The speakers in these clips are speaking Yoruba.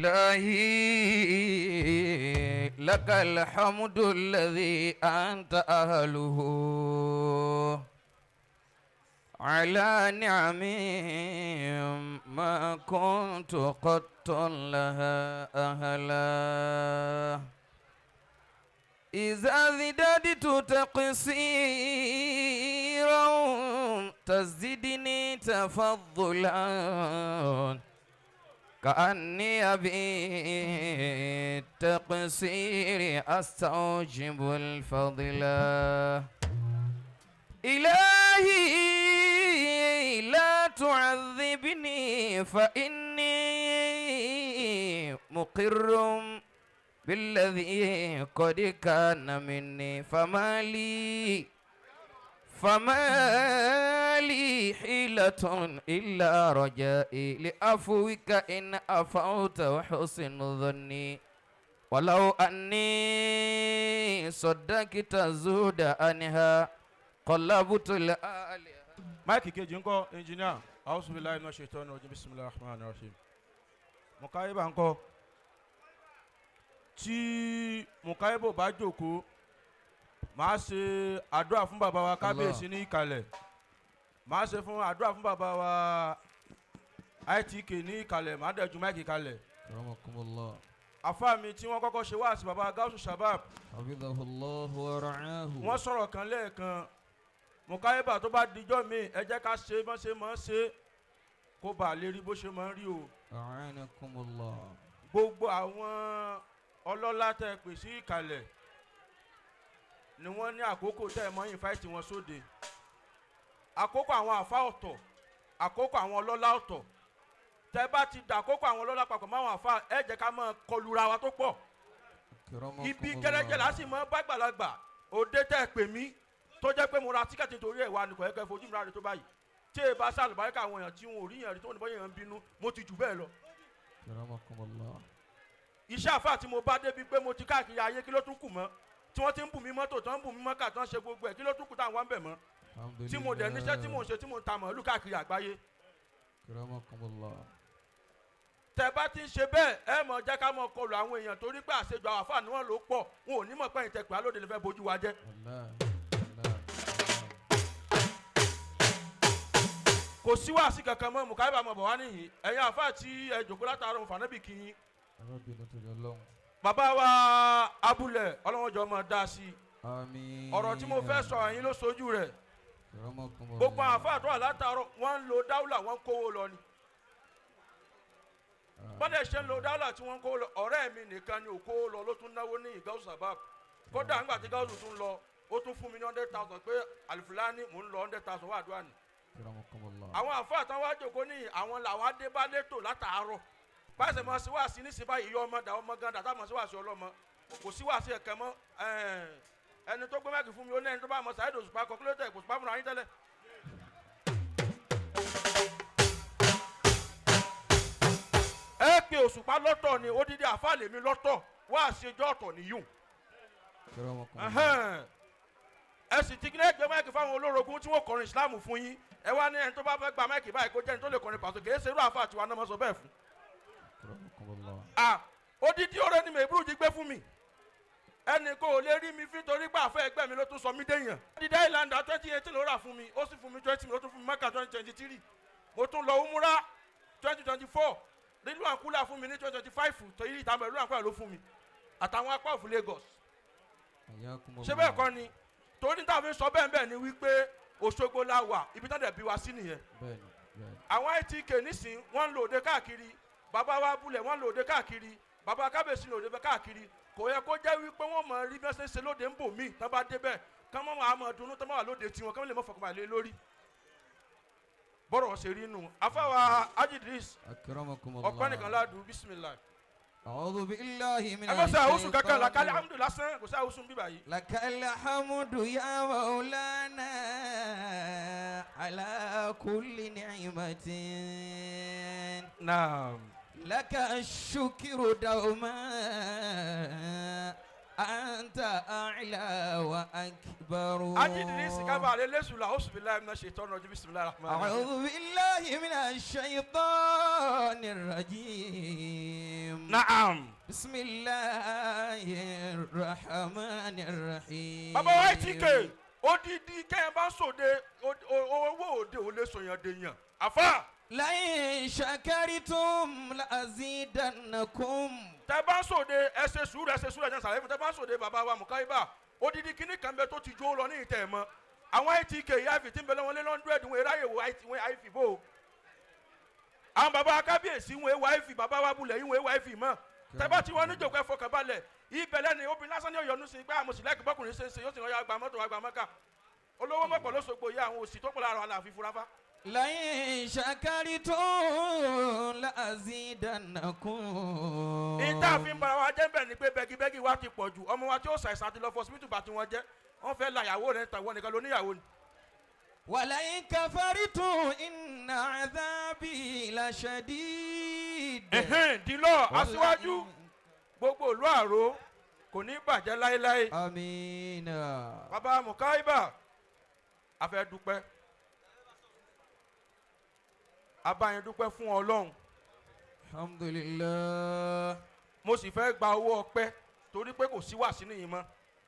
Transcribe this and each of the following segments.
إلهي لك الحمد الذي أنت أهله على نعم ما كنت قط لها أهلا إذا ازددت تقصيرا تزدني تفضلا كأني بالتقصير أستوجب الفضل إلهي لا تعذبني فإني مقر بالذي قد كان مني فما لي حيلة إلا رجائي لعفوك إن عفوت وحسن ظني ولو أني صدقت الزهد عنها قلبت الآلهة. Máìkì kejì ńkọ́, engineer? أعوذ بالله من الشيطان الرجيم، بسم الله الرحمن الرحيم. Mùkáyébà ńkọ́? Tí mùkáyébà bá jókòó, màá ṣe àdúrà fún bàbá wa kábíyèsí ní ìkàlẹ̀, màá ṣe fún àdúrà fún bàbá wa ITK ní ìkàlẹ̀, màá dẹ̀ ju máìkì kalẹ̀. رحمكم الله. Àfa mi tí wọ́n kọ́kọ́ ṣe wáàsí, bàbá Gáúsù Shabab, حفظه الله ورعاه. Wọ́n sọ̀rọ̀ kan lẹ́ẹ̀kan. Mùkáyébà, tó bá dijọ́ mi, ẹ jẹ́ ká ṣe bọ́n ṣe máa ń ṣe kó bàa lè rí bó ṣe máa ń rí o. أعانكم الله. Gbogbo àwọn ọlọ́lá tẹ́ ẹ pè sí ìkàlẹ̀ ni wọ́n ní àkókò tẹ́ ẹ mọ́ invite wọn sóde. Àkókò àwọn àfa ọ̀tọ̀, àkókò àwọn ọlọ́lá ọ̀tọ̀. Tẹ́ bá ti dà àkókò àwọn ọlọ́lá papọ̀ mọ́ àwọn àfa, ẹ jẹ́ ká máa kọlura wa tó pọ̀. Ibi gẹ́rẹ́gẹ́ là á sì mọ́ bá gbàlagbà. Òde tẹ́ ẹ pè mí, tó jẹ́ pé mo ra ticket nítorí ẹ̀ wá nìkan, ẹ̀kẹ́ fojú mi ráre tó báyìí tí ẹ bá sàlùbáríkà àwọn èèyàn tí wọn ò rí yẹn rí, tó ní bọ́ yẹn ń bínú, mo ti jù bẹ́ẹ̀ lọ. أكرمكم الله. Iṣẹ́ àfáà tí mo bá débi pé mo ti káàkiri ayé, kí ló tún kù mọ́? Tí wọ́n ti ń bù mí mọ́tò, tí wọ́n ń bù mí mọ́kà, tí wọ́n ṣe gbogbo ẹ̀, kí ló tún kù táwọn wá ń bẹ̀ mọ́, tí mo dẹ̀ níṣẹ́ tí mò ń ṣe, tí mò ń ta màálù káàkiri àgbáyé? أكرمكم الله. Tẹ bá ti ń ṣe bẹ́ẹ̀, ẹ mọ̀ jẹ́ ká mọ̀ kọlù àwọn èèyàn, torí pé àṣejù àwọn àfáà ni wọ́n lò pọ̀. Wọn ò ní mọ̀ pé ẹ̀yin tẹ pé alóde lè fẹ́ bójú wa jẹ́. والله والله. Kò sí wàásì kankan mọ́. Mùkáíbà mọ̀ bọ̀ wá níyì. Ẹ̀yin àfáà tí ẹ jòkó látàárọ̀, mo fànábì kí yín. Arábìnrin tó lọ́hùn. Bàbá wa abúlẹ̀, ọlọ́wọ́n jọ mọ̀ dá sí i. Àmín. Ọ̀rọ̀ tí mo fẹ́ sọ, ẹ̀yin ló sojú rẹ̀. أكرمكم الله. Gbogbo àwọn àfáà tó wà látàárọ̀, wọ́n ń lo dáúlà, wọ́n ń kówó lọ ni. Bọ́dẹ̀ ṣe ń lo dáúlà tí wọ́n ń kówó lọ, ọ̀rẹ́ mi nìkan ni ò kówó lọ, ló tún náwó ní ìgáwó sábà. Kódà ńgbà tí gáwó tún lọ, ó tún fún mi ní 100,000 pé àlùfáàní mò ń lọ, 100,000 wà àdúrà ni. أكرمكم الله. Àwọn àfáà tán wá jòkó ní àwọn làwọn adé bá létò látàárọ̀ báyìí mọ̀ sí wáàsí ní síbáyìí, ìyá ọmọ dà, ọmọ gan dà, tá mọ̀ sí wáàsí ọlọ́mọ, kò sí wáàsí ẹ̀kẹ́ mọ́. Ẹni tó gbé máìkì fún mi, ó ní ẹni tó bá mọ Saheed Òṣùpá kọ, kí ló tẹ̀ kò Òṣùpá fúnra yín tẹ́lẹ̀. Ẹ pe Òṣùpá lọ́tọ̀ ni, odidi àfáà lèmi lọ́tọ̀, wáàsí ẹjọ́ ọ̀tọ̀ nìyún. أكرمكم الله. Ẹ sì ti kílẹ̀ gbé máìkì fáwọn olórogún tí wọ́n kọrin ìsìláàmù fún yín. Ẹ wá ní ẹni tó bá fẹ́ gba máìkì báyìí, kó jẹ́ ẹni tó lè kọrin pàṣẹ. Kìí ṣe irú àfáà tiwa náà mọ́ sọ bẹ́ẹ̀ fún. أكرمكم الله. Ah, odidi ọ̀rẹ́ ni mèbúrú jí gbé fún mi, ẹnì kò lè rí mi fi torí pé àfẹ́ ẹgbẹ́ mi ló tún sọ mí déyàn. Odidi Highlander 2018 ló rà fún mi, ó sì fún mi 20 mi, ó tún fún mi mẹ́ka 2023, mo tún lọ umura 2024, nínú àkúlà fún mi ní 2025, torí ìtààmú ìlú àkúlà ló fún mi àtàwọn apá òfin Lagos. حياكم الله. Ṣé bẹ́ẹ̀ kọ́ ni? Torí táwọn fi sọ bẹ́ẹ̀ bẹ́ẹ̀ ni wípé Òṣogbo la wà, ibi tán dẹ̀ bí wa sí nìyẹn. Bẹ́ẹ̀ni bẹ́ẹ̀ni. Àwọn ITK nísìn, wọ́n ń lò òde káàkiri. Bàbá wa bulẹ̀, wọ́n ń lò òde káàkiri. Bàbá kábíyèsí lò òde káàkiri. Kò yẹ kó jẹ́ wípé wọ́n mọ̀ rí bí wọ́n ṣe ń ṣe lóde ń bò míì, tán bá débẹ̀ kán mọ̀ máa mọ̀ dunnú, tán bá wà lóde tiwọn, kán lè mọ̀ fọkànbalẹ̀ lórí bọ́rọ̀ ṣe rí nù. Afáwa Ajidris. أكرمكم الله. Ọ̀pẹ́ nìkan ládùú, بسم الله. أعوذ بالله من Ẹ mọ̀ sẹ́ àwùsùn kankan làkàlẹ̀ الشيطان. Alhamdu lásán, kò sí àwùsùn bíbà yìí. لك الحمد يا مولانا على كل نعمة. Naam. لك الشكر دوما. أنت أعلى وأكبر. Ajídìrí sìkábà rẹ lẹ́sùn la oṣù bíi láì ṣe tọ́nà ọjọ́ bisimilahi rahman rahim. أعوذ بالله من الشيطان الرجيم. Naam. بسم الله الرحمن الرحيم. Bàbá wa ITK, odidi kẹ́hìn bá sòde owó òde ò lè sòyàn dèèyàn àfa. لئن شكرتم لأزيدنكم. Tẹ bá sòde, ẹ ṣe sùúrù, ẹ ṣe sùúrù, ẹ ṣe sàlẹ̀ fún tẹ bá sòde. Bàbá wa Mukaiba, odidi kíní kan bẹ tó ti jó lọ ní ìtẹ̀ mọ́ àwọn ITK yáfi tí ń bẹ lọ́wọ́ lé 100 wọn ráyè wo IT wọn àìfì bò ó. Àwọn bàbá kábíyèsí wọn èèwà àìfì, bàbá wa bulẹ̀ yìí wọn èèwà àìfì mọ́. Tẹ bá tí wọn níjòkó, ẹ fọkàn balẹ̀. Ibẹ̀ lẹ́ni obìnrin lásán ní òyọ̀nù sí pé àmọ̀ sílẹ̀ bọ́kùnrin ṣe ń ṣe yóò sì lọ́ọ́ gba mọ́tò wa gba mọ́kà olówó mọ̀pọ̀ lóṣogbo yìí àwọn òsì tó pọ̀ lára àlàáfíà fúráfá. لئن شكرتم لأزيدنكم. Ìta fi ń bara wa jẹ́ bẹ́ẹ̀ ni pé bẹ́gibẹ́gi wa ti pọ̀ jù. Ọmọ wa tí ó ṣàìsàn àti lọ fọsibítù bá ti wọn jẹ́, wọ́n fẹ́ la ìyàwó rẹ̀ tàwọn nìkan ló níyàwó ni. ولئن كفرتم إن عذابي لشديد. Ẹ̀hẹ́n, dìlọ́ aṣíwájú gbogbo ìlú Àró kò ní bàjẹ́ láéláé. آمين. Bàbá Mukaiba, a fẹ́ dúpẹ́, abáyẹn dúpẹ́ fún Ọlọ́run. الحمد لله. Mo sì fẹ́ gba owó ọpẹ́ torí pé kò sí wàásí nìyí mọ́.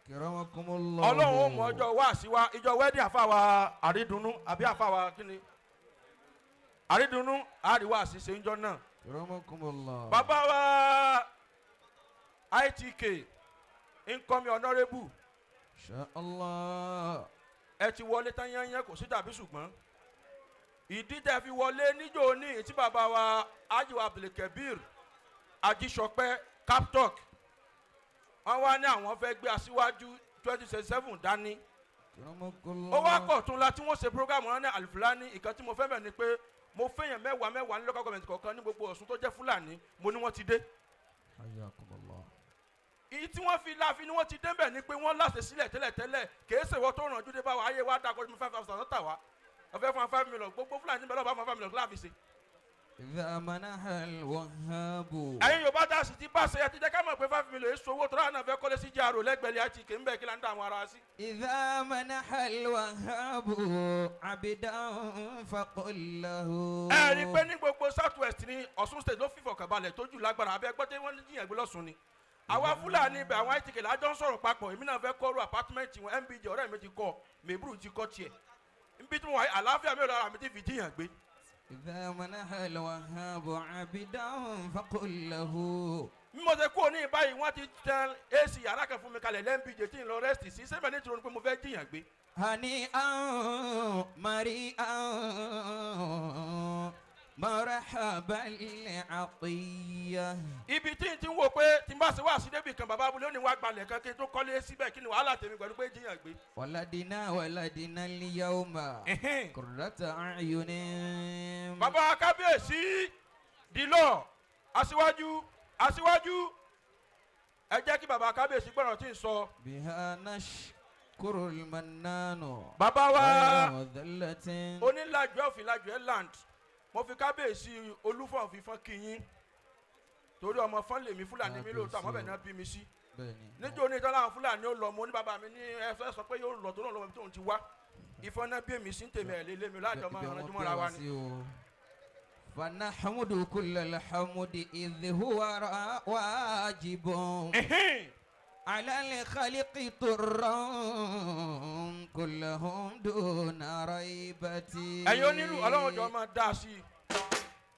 كرمكم الله. Ọlọ́run ó mú ọjọ́ wáàsí wa, ìjọ wedding àfàwà àrídùnnú àbí àfàwà kíni àrídùnnú àríwáàsí ṣe ń jọ náà. كرمكم الله. Bàbá wa ITK, incoming honourable, إن شاء الله. Ẹ ti wọlé tán yányán, kò sí tàbí ṣùgbọ́n. Ìdí tẹ́ fi wọlé níjó ní tí bàbá wa Ajiwa Abdulkabir Ajísọpẹ́ Captalk, wọ́n wá ní àwọn fẹ́ gbé aṣíwájú 2027 dání. كرمكم الله. Ó wá pọ̀ tún la tí wọ́n ṣe program wọn ní Alifulani. Ìkan tí mo fẹ́ bẹ̀ ni pé mo fẹ́yàn mẹ́wàá mẹ́wàá ní local government kọ̀ọ̀kan ní gbogbo Ọ̀ṣun tó jẹ́ Fúlàní, mo ní wọ́n ti dé. حياكم الله. Ìyí tí wọ́n fi láàfin ni wọ́n ti dé bẹ̀ ni pé wọ́n láṣẹ sílẹ̀ tẹ́lẹ̀tẹ́lẹ̀. Kìí ṣe ìwọ tó ràn júdé báwa ayé wa dá kọjú 5,000 tà wá ọ̀fẹ́ fún wa 5 million, gbogbo Fúlàní bẹ́ẹ̀ lọ́ba fún wa 5 million láàfin ṣe. إذا منح الوهاب. Ẹ̀yin Yorùbá tá a sì ti bá ṣe, ẹ ti jẹ́ ká mọ̀ pé 5 million èso owó tó rà náà fẹ́ kọ́lé sí jàrò lẹ́gbẹ̀lẹ́ àti kì í bẹ̀ kí là ń dà àwọn ara sí. إذا منح الوهاب عبدا فقل له. Ẹ rí i pé ní gbogbo South West ní Ọ̀ṣun State ló fìfọ̀kànbalẹ̀ tó jù lágbára abẹ́ gbọ́ tí wọ́n ní jiyàn gbé lọ́sùn ni. Àwa Fúlàní ibẹ̀, àwọn ITK lájọ ń sọ̀rọ̀ papọ̀. Èmi náà fẹ́ kọ́rù apartment wọn. MBJ ọ̀rẹ́ mi ti kọ́, mèbúrú ti kọ́ tiẹ̀ níbi tí mo wà yìí, àlàáfíà mi ò lára mi ti fi jiyàn gbé. إذا منح الوهاب عبدا فقل له. Bí mo ṣe kúrò ní báyìí, wọ́n ti tẹ AC yàrá kan fún mi kalẹ̀ lẹ́ńbíjẹ tí ń lọ rest sí sẹ́mi nítorí pé mo fẹ́ jiyàn gbé. هنيئا مريئا مرحبا لعطية. Ibi tí n ti ń wò pé tí n bá ṣe wá sí débi kan, bàbá abúlé ó ní wá gbalẹ̀ kan kí n tó kọ́lé síbẹ̀. Kí ni wàhálà tèmi pẹ̀lú pé jiyàn gbé? ولدنا ولدنا اليوم قرة أعين. Bàbá kábíyèsí dìlọ aṣíwájú, aṣíwájú, ẹ jẹ́ kí bàbá kábíyèsí gbọ́dọ̀ tí ń sọ. بها نشكر المنان. Bàbá wa غير مذلة. onílàjú ọ̀fìnlàjú ẹ̀ land, mo fi kábíyèsí Olúfọ̀n fífọ́n kí yín torí ọmọ fọ́n lèmi, Fúlàní mi lóòótọ́, àmọ́ bẹ̀ náà bí mi sí. Bẹ́ẹ̀ni. Níjó ní ìtọ́lá àwọn Fúlàní ó lọ, mo ní bàbá mi ní ẹ fẹ́ sọ pé yóò lọ tó náà lọ́wọ́ ibi tóun ti wá. Ìfọ́n náà bí èmi sí ń tèmi ẹ̀ lé lé mi láàjọ máa Ibẹ̀ ránjú wọ́n mọ́ra bí wa wa ni. sí o. فنحمد كل الحمد إذ هو واجب على الخلق طرا كلهم دون ريبة. Ẹ̀yin onílù, Ọlọ́run jọ máa dá sí i.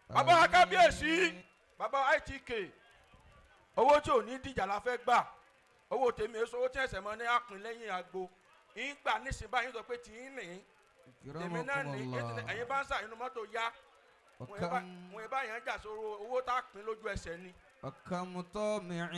Bàbá kábíyèsí, bàbá ITK, owó tí ò ní dìjà la fẹ́ gbà. Owó tèmi èso owó tí ẹsẹ̀ mọ́ ní àpín lẹ́yìn àgbo ìgbà nísìnyí báyìí sọ pé tí ń nì tèmi náà ní ẹ̀yin bá ń sà inú mọ́tò yá wọn bá yẹn jà sóró owó tá a pín lójú ẹsẹ̀ ni. وكم طامع.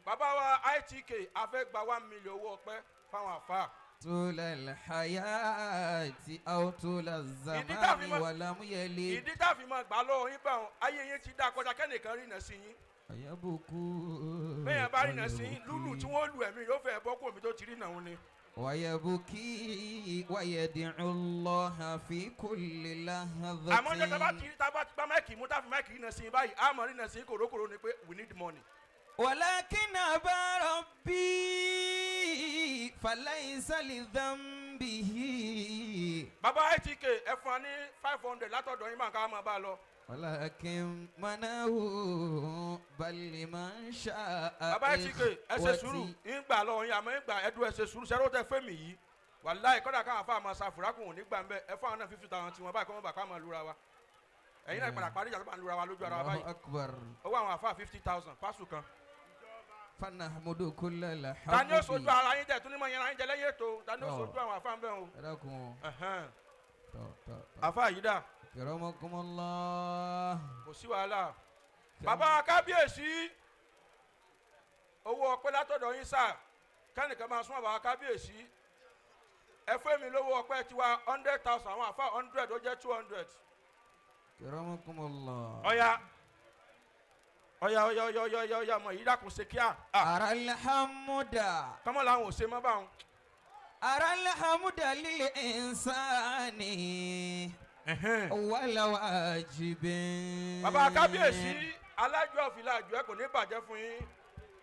Bàbá wa ITK, a fẹ́ gba 1 million owó ọpẹ́ fáwọn àfa. طول الحياة أو طول Ìdí tá a fi الزمان mọ- ولم يلد. Ìdí tá a fi máa gbà lọ́wọ́ yín báwọn ayé yín ti dá kọjá kẹ́nìkan rìnà sí yín. ويبكي. Bẹ́ẹ̀ bá rìnà sí yín, lúlù tí wọ́n lu ẹ̀mí yóò fẹ́ bọ́ kó omi tó ti rìnà òun ni. ويبكي ويدعو الله في كل لحظة. Àmọ́ ọjọ́ tá a bá ti tá a bá ti gbá mic mú, tá a fi mic rìnà sí yín báyìí, a mọ̀ rìnà sí yín kòrókòró ni pé we need money. ولكن أبى ربي فليس لذنبه. Bàbá ITK, ẹ fún wa ní 500 látọ̀dọ̀ yín, máa ká máa bá a lọ. ولكن منه بل لمن شاء. Bàbá ITK, ẹ ṣe sùúrù, ń gbà lọ yín, àmọ́ ń gbà ẹdú, ẹ ṣe sùúrù. Sẹ́rọ́ tẹ fẹ́ mi yìí, wàláì, kọ́dà káwọn afá máa sa fùrákùn òní gbà ń bẹ́. Ẹ fún àwọn náà 50,000 tiwọn báyìí, kọ́ mọ́ bà ká máa lura wa. Ẹ̀yin náà padà parí ìjà tó bá ń lura wa lójú ara wa الله báyìí. أكبر. Owó àwọn afá 50,000 pásù kan. فنحمد كل الحمد. Ta ni ó sojú ara yín tẹ̀ tún ní mọ̀ yẹn ara yín jẹ lẹ́yìn ètò? Ta ni ó Tọ́. sojú àwọn afá ń bẹ̀ o? Ẹ dákun. Ẹ̀hẹ́n. Tọ́ tọ́ tọ́. Afá yìí dà? كرمكم الله. Kò sí wàhálà. Bàbá kábíyèsí, owó ọpẹ́ látọ̀dọ̀ yín sà. Kẹ́nìkan máa súnmọ́ bàbá kábíyèsí. Ẹ fún mi lówó ọpẹ́ tiwa 100,000, àwọn àfa 100, ó jẹ́ 200. كرمكم الله. Ọ̀ya ọ̀ya ọ̀ya ọ̀ya ọ̀ya ọ̀ya ọ̀ya, ọmọ yìí, dákun, ṣe kíá. Ah, أرى الحمد. Kọ́mọ́ làwọn ò ṣe mọ́ báwọn. أرى الحمد للإنسان ولا واجب. Bàbá kábíyèsí, alájọ ọ̀fìlà àjọ, ẹ kò ní bàjẹ́ fún yín.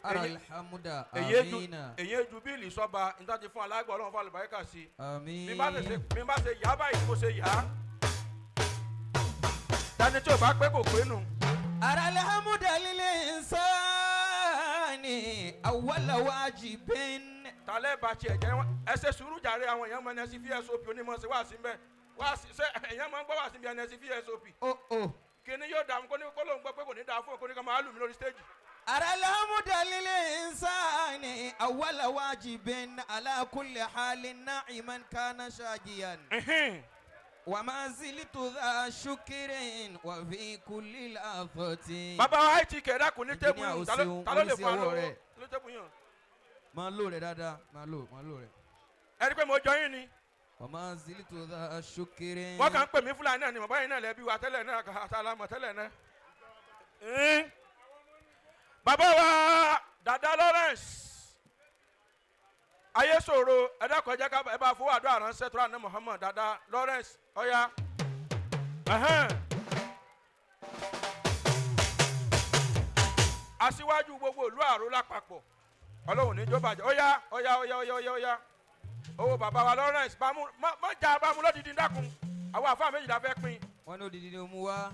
أرى الحمد. آمين. Èyí ju bíìlì sọ́ba níta ti fún alágbà, Ọlọ́run fún àlùbáríkà sí i. Bí bá ṣe آمين. Bí bá ṣe yá báyìí, mo ṣe yá. Tani tí o bá pé kò pé nù. أرى الحمد للإنسان أول واجب. Talẹ́ bá tiẹ̀ jẹ́ wọn, ẹ ṣe sùúrù jàre. Àwọn èèyàn mọ ẹnẹsí vsop onímọ̀ sí wá sí mbẹ́ wá sí ṣé èèyàn máa ń gbọ́ wá sí bí ẹnẹsí vsop. أو أو. Kíni yóò dààmú kó ní kó lóun gbọ́ pé kò ní dáa fún òun, kó ní ká máa lù mí lórí stage. أرى الحمد للإنسان أول واجب على كل حال، ناعما كان شاجيا، وما زلت ذا شكر وفي كل لحظة. Bàbá wa ITK, dákun, ní table Engineer, yìí, o ṣeun, ta ló lè oníṣẹ́ fún wa ọwọ́ lówó rẹ̀. ní table yìí? Máa lò rẹ̀ dáadáa, máa lò, máa lò rẹ̀. Ẹ rí i pé mo jọ yín ni. وما زلت ذا شكر. Wọ́n kàn ń pè mí Fúlàní náà ni. Bàbá yìí náà lẹ́bi wa tẹ́lẹ̀ náà, àtàlámọ̀ tẹ́lẹ̀ náà. Bàbá wa Dada Lawrence ayé sòro, ẹ dákun, ẹ jẹ́ ká ẹ bá fowó àdúrà ránṣẹ́ tó rà ní Muhammad. Dada Lawrence, ọ̀ya. Ẹ̀hẹ́n. Aṣíwájú gbogbo ìlú Àró lápapọ̀, Ọlọ́run ní jọba jẹ́. Ọ̀ya ọ̀ya ọ̀ya ọ̀ya ọ̀ya ọ̀ya, owó bàbá wa Lawrence bámú má má jà bámú lódìdí. Dákun, àwọn àfa méjì la fẹ́ pín. Wọ́n ní odidi ni ó mú wá.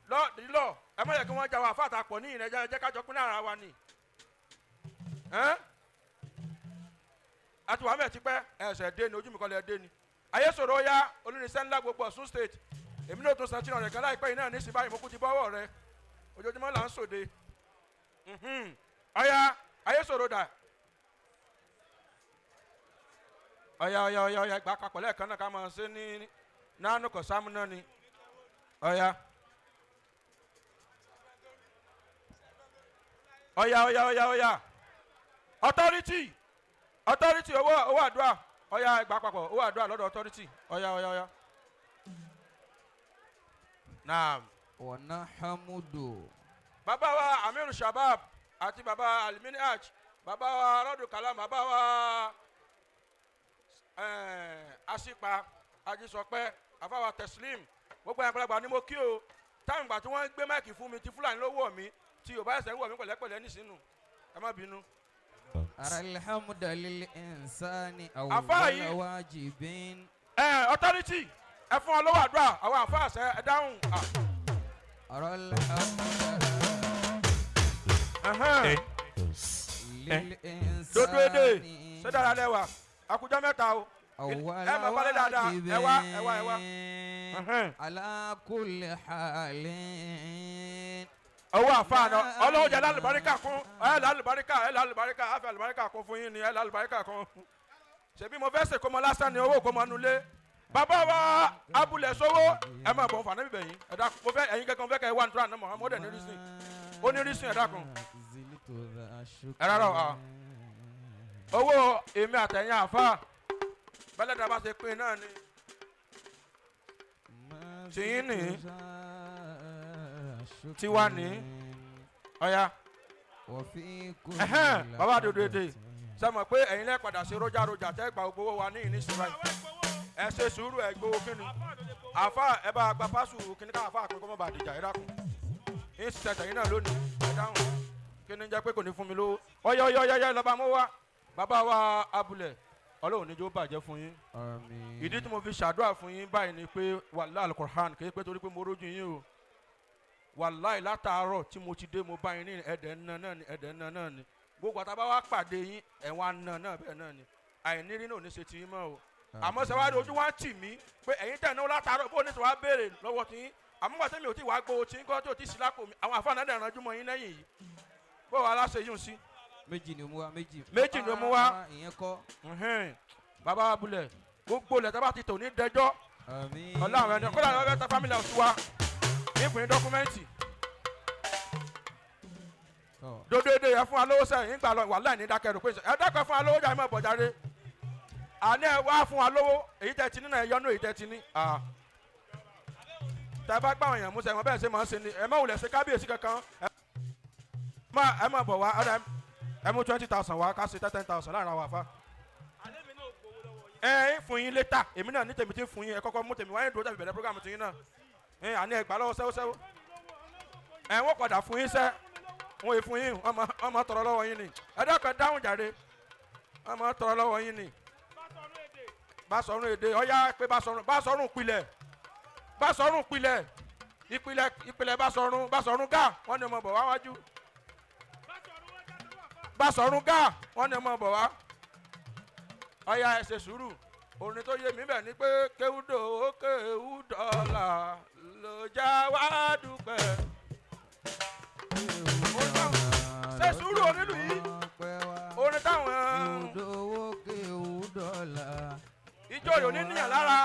Lọ lọ, ẹ má yẹ kí wọ́n jà wọ́n àfa àtàpọ̀ ní ìrìnàjò, ẹ jẹ́ ká jọ pín lára wa ni. Ẹ́n? Àti wàá mẹ́ tipẹ́ ẹsẹ̀ dé ni, ojú mi kọ́ lẹ dé ni. Ayé sọ̀rọ̀ ya olùníṣẹ́ ńlá gbogbo Ọ̀ṣun State. Èmi náà tún san tìǹà rẹ̀ kan láìpẹ́ yìí náà ní síbáyìí. Mo kú ti bọ́wọ́ rẹ, ojoojúmọ́ là ń sòde. Ọ̀ya, ayé sọ̀rọ̀ dà? Ọ̀ya ọ̀ya ọ̀ya ọ̀ya, ìgbà papọ̀ lẹ́ẹ̀kan náà, ká máa ṣe ní nánú kọ̀sámú náà ni. Ọ̀ya ọ̀ya ọ̀ya ọ̀ya ọ̀ya, authority, authority, owó, owó àdúrà. Ọ̀ya, ìgbà papọ̀, owó àdúrà lọ́dọ̀ authority. Ọ̀ya ọ̀ya ọ̀ya, naam. ونحمد. Bàbá wa Amiru Shabab àti bàbá Aliminihaj, bàbá wa Rọ́dù Kalam, bàbá wa Asipa Ajísọpẹ́, àfàwà Teslim, gbogbo àgbàlagbà ni mo kí o. Táwọn ìgbà tí wọ́n gbé máìkì fún mi, ti Fúlàní ló wọ̀ mí, tí Yorùbá ẹsẹ̀ ń wọ̀ mí pẹ̀lẹ́pẹ̀lẹ́ nísìnyí, ẹ má bínú. أرى الحمد للإنسان Àfáà أول yìí- واجب. Ẹ authority, ẹ fún ọ lọ́wọ́ àdúrà, àwọn àfa àṣẹ, ẹ dáhùn. Ah, أرى الحمد ẹhẹ́n. للإنسان Dodo èdè ṣé dára lẹ́wà, àkùjọ mẹ́ta o. أول Ẹ máa balẹ̀ dáadáa. واجب Ẹ wá, ẹ wá, ẹ wá. Ẹhẹ́n. على كل حال. Owó àfa àná, Ọlọ́run jẹ́ lálùbáríkà kún ẹ, lálùbáríkà ẹ, lálùbáríkà àfẹ́ àlùbáríkà kún fún yín ni ẹ, lálùbáríkà kún. Ṣebí mo fẹ́ ṣèkómọ lásán ni, owó kómọ nulẹ̀. Bàbá wa abúlé sówó, ẹ máa bọ̀ fànà bíbẹ̀ yín. Ẹ dákun, mo fẹ́ ẹ̀yin kankan fẹ́ kẹ́ ẹ wá nítorí àná Muhammed ní rísìn, ó ní rísìn. Ẹ dákun. زلت ذا شكر. Ẹ rárá o, ah. Owó èmi àtẹ̀yìn àfa bẹ́lẹ̀ dàbà ṣe pín náà ni. ما Tiyín ní. زلت ذا شكر. Tiwa ní. Ọ̀ya. وفي كل Ẹhẹ́n, bàbá àdòdò èdè لحظة. sẹ́mọ̀ pé ẹ̀yin lẹ́ padà ṣe rójà rójà tẹ́ gba gbogbo owó wa ní ìnísìn báyìí. Ẹ ṣe sùúrù, ẹ gbowó kíni. Àfa, ẹ bá gba pásù kíní ká àfa àpín kó mọ̀ bá dìjà. Ẹ dákun, ń ṣiṣẹ́ tẹ̀yìn náà lónìí. Ẹ dáhùn, kíní. jẹ́ pé kò ní fún mi lówó ọyọ ọyọ ọyọ lọ́ba mọ́ wá bàbá wa abúlẹ̀ ọlọ́run níjó bàjẹ́ fún yín. Àmín. Ìdí tí mo fi ṣàdúrà fún yín báyìí ni pé wàláì alukur'an kì í pé torí pé mo rójú yín o wàláì látàárọ̀ tí mo ti dé mo bá yín ní ẹ̀dẹ̀ ń ná náà ni ẹ̀dẹ̀ ń ná náà ni gbogbo àtàbá wa pàdé yín ẹ̀wọ̀n á ná náà bẹ́ẹ̀ náà ni àìnírí náà ò ní ṣe ti yín mọ́ o àmọ́ sẹ́wájú ojú wa ń tì mí pé ẹ̀yin tẹ̀ náà látàárọ̀ bó ní sọ wá béèrè lọ́wọ́ tí yín àmọ́ wà tẹ́mi ò tí wàá gbowó tí ń kọ́ tí ò tí sí lápò mi àwọn àfáàná dẹ̀ ránjú mọ́ yín lẹ́yìn yìí bó wàá láṣẹ yín sí. Méjì ni mo wá méjì. Méjì ni mo wá. Ah, ìyẹn kọ́. Mhm. Bàbá wa bulẹ̀ gbogbo ilẹ̀ tábà ti tò ní dẹjọ́. Àmín. Ọlọ́run ẹni kódà lọ́wọ́ ta family house wa ìpín dọ́kúmẹ́ǹtì. Tọ́. Dódódó yẹ fún wa lówó sẹ́yìn ìgbà lọ wàhálà ní dákẹ́ rò pé ẹ dákẹ́ fún wa lówó jáde mọ́ bọ̀jáde àní ẹ wá fún wa lówó èyí tẹ́ ti ní náà ẹ yọnu èyí tẹ́ ti ní. Tẹ́ bá gbà wọ̀nyàn músẹ́ wọn bẹ́ẹ̀ ṣe máa ń ṣe ni ẹ má wulẹ̀ ṣe kábíyèsí kankan ẹ má bọ̀ wá ọ̀dà ẹ mú 20,000 wá ká ṣe 10,000 láàrin àwọn àfa. Ẹ ń fún yín létà èmi náà ní tèmi tí ń fún yín ẹ kọ́kọ́ mú tèmi wáyé dúró tàbí bẹ̀rẹ̀ program tiyín náà ẹ àní ẹ gbà lọ́wọ́ sẹ́wọ́sẹ́wọ́ ẹ wọ́n padà fún yín sẹ́ wọ́n yìí fún yín wọ́n máa tọrọ lọ́wọ́ yín ni ẹ dákẹ́ dáhùn jàre wọ́n máa tọrọ lọ́wọ́ yín ni. Bá sọ̀rùn èdè ọ̀yá pé bá sọ̀rùn pilẹ̀ bá sọ̀rùn pilẹ̀ ìpìlẹ̀ ìpìlẹ̀ bá sọ̀rùn gà wọ́n ní ọmọ bọ̀ wá wájú bá sọ̀rùn gà wọ́n ní ọmọ bọ̀ wá ọ̀yá ẹ ṣe sùúrù orin tó yé mi bẹ̀ ni pé kéwúdò ó kéwúdọ́là ló já wá dúpẹ́. Ṣe sùúrù onílù yìí. Orin táwọn Kéwúdówó kéwúdọ́là. ijó rẹ̀ ò ní níyàn lára.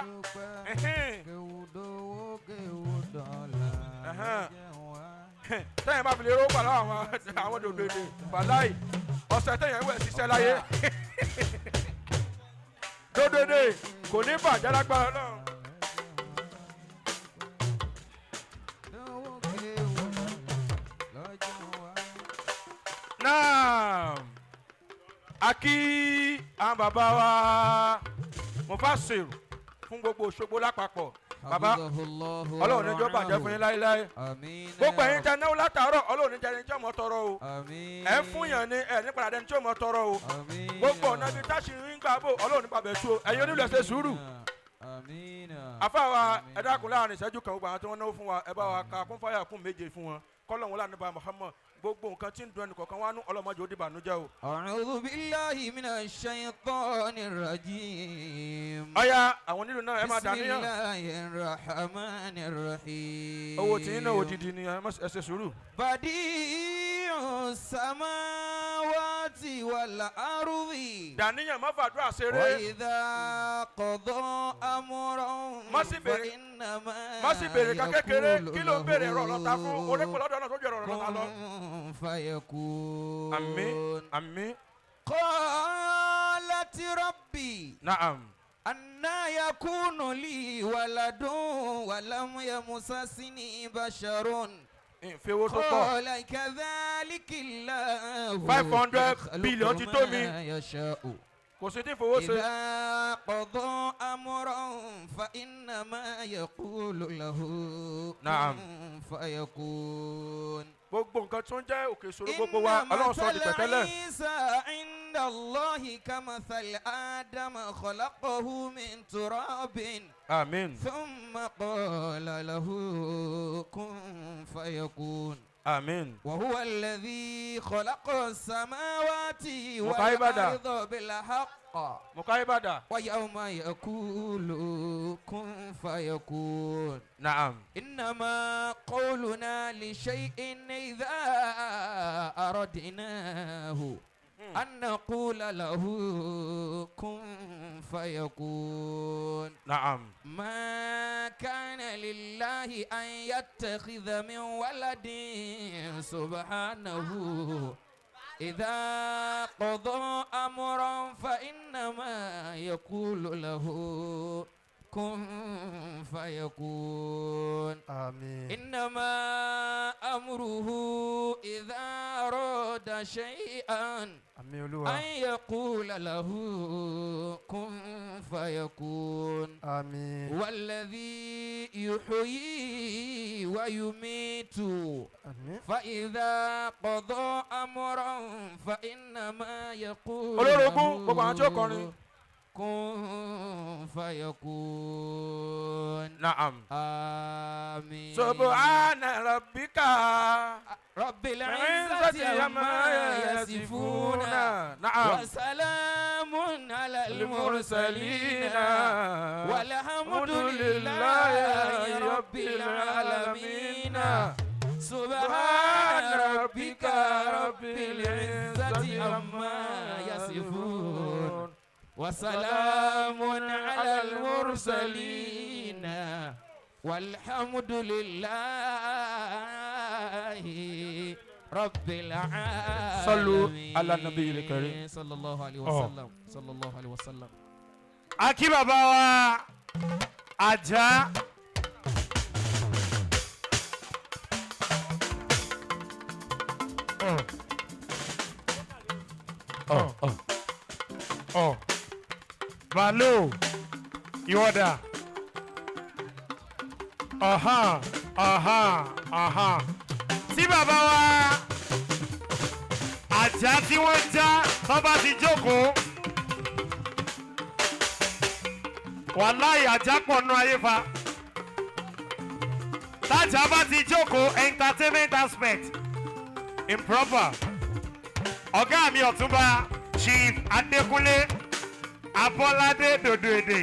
Ẹ̀hẹ́n. Kéwúdówó kéwúdọ́là. Ẹ̀hẹ́n. Jẹ́ wá. Tẹ́yìn bá fi lè rówó pàlọ́ àwọn dòdò èdè wàláì ọ̀sẹ̀ tẹ́yìn wẹ̀ ṣiṣẹ́ láyé dòdò èdè kò ní bàjẹ́ lágbára náà. Dówó kéwúdọ́là lọ́jọ́ wá. Náà a kí àwọn bàbá wa Mufasiru fún gbogbo Òṣogbo lápapọ̀ bàbá Hafizahullahu Ọlọ́run ní jọ́ bàjẹ́ fún yín láéláé. Àmín. Gbogbo ẹ̀yin tẹ́ náwó látàárọ̀ Ọlọ́run ní jẹ́ ẹni tí ó mọ̀ tọrọ o. Àmín. Ẹ̀ ń fún yàn ní ẹ̀ ní padà dẹni tí ó mọ̀ tọrọ o. Àmín. Gbogbo ọ̀nà ibi táṣìírí ń gbà bò Ọlọ́run ní bàbẹ̀ tú o ẹ̀yin onílù ẹ̀ ṣe sùúrù. Àmín. Àfáwa ẹ dákun láàrin ìṣẹ́jú kan gbogbo àwọn tí wọ́n náwó fún wa ẹ bá wa ka kún fáyà kún méje fún wọn kọ́lọ̀ wọn lànà bá Muhammad gbogbo nǹkan tí ń dun ẹnìkọ̀ọ̀kan wá nú ọlọ́mọdé ó dìbànújẹ́ o. أعوذ بالله من الشيطان الرجيم. Ọ̀ya àwọn onílù náà ẹ máa بسم dàníyàn. الله الرحمن الرحيم. Owó tí yín náà òdìdí ni ẹ má ẹ ṣe sùúrù. بديع السماوات والأرض. Dàníyàn má fàdúrà ṣeré. وإذا قضى أمرا Má sì béèrè- فإنما má sì béèrè kan kékeré يقول kí ló ń béèrè ẹ̀rọ ọlọ́ta fún له onípò lọ́dọ̀ náà tó jẹ́ ẹ̀rọ ọlọ́ta lọ. كن فيكون. Àmín àmín. قالت ربي Naam. أنا يكون لي ولد ولم يمسسني بشر. Ìfẹ́ owó tó pọ̀. قال كذلك الله 500 يخلق billion ti tó mi. ما يشاء. Kò sí tí fowó ṣe. إذا قضى أمرا فإنما يقول له نعم. كن فيكون. Gbogbo nǹkan tó ń jẹ́ òkè ìṣòro gbogbo wa Ọlọ́run sọ di مثل pẹ̀tẹ́lẹ̀. عيسى عند الله كمثل آدم خلقه من تراب Àmín ثم قال له كن فيكون. àmín. وهو الذي خلق السماوات مقايبة. والأرض بالحق Mùkáíbàdà. ويوم يقول كن فيكون. Naam. إنما قولنا لشيء إذا أردناه أن نقول له كن فيكون. Naam. ما كان لله أن يتخذ من ولد سبحانه إذا قضى أمرا فإنما يقول له كن فيكون. آمين. إنما أمره إذا أراد شيئا Àmín Olúwa. أن يقول له كن فيكون. Àmín. والذي يحيي ويميت. Àmín. فإذا قضى أمرا فإنما يقول Olórogún, gbogbo àwọn tí ó له kọrin. كن فيكون. Naam. آمين. Subhana rabbika. رب العزة عما يصفون. Naam. وسلام على المرسلين والحمد لله رب العالمين. سبحان ربك رب العزة عما يصفون وسلام على المرسلين والحمد لله رب العالمين. صلوا على النبي الكريم. صلى الله عليه وسلم، صلى الله عليه وسلم. Akí bàbá wa Ajá. Ọ balo ìwọ́dà ọ̀hán ọ̀hán ọ̀hán tí bàbá wa Ajá tí wọ́n já tọ́ bá ti jókòó. Wàláì, ajá pọ̀ nù ayé fa. Tájà bá ti jókòó, entertainment aspect improper. Ọ̀gá mi, Ọ̀túnba Chief Adékúnlé Abọ́ládé Dòdò Èdè,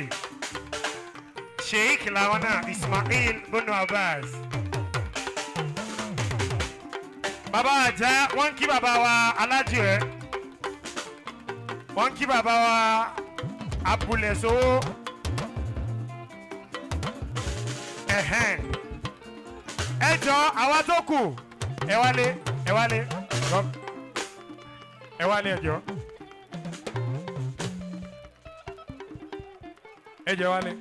Sheikh làwọn náà, Ismail Bunu Abbas. Bàbá àjá, wọ́n ń kí bàbá wa alájì rẹ̀, wọ́n ń kí bàbá wa abúlé sowó. Ẹ̀hẹ́n. Ẹ jọ, àwa tó kù, ẹ wálé, ẹ wálé, ẹ wálé, ẹ jọ, ẹ jọ, wálé.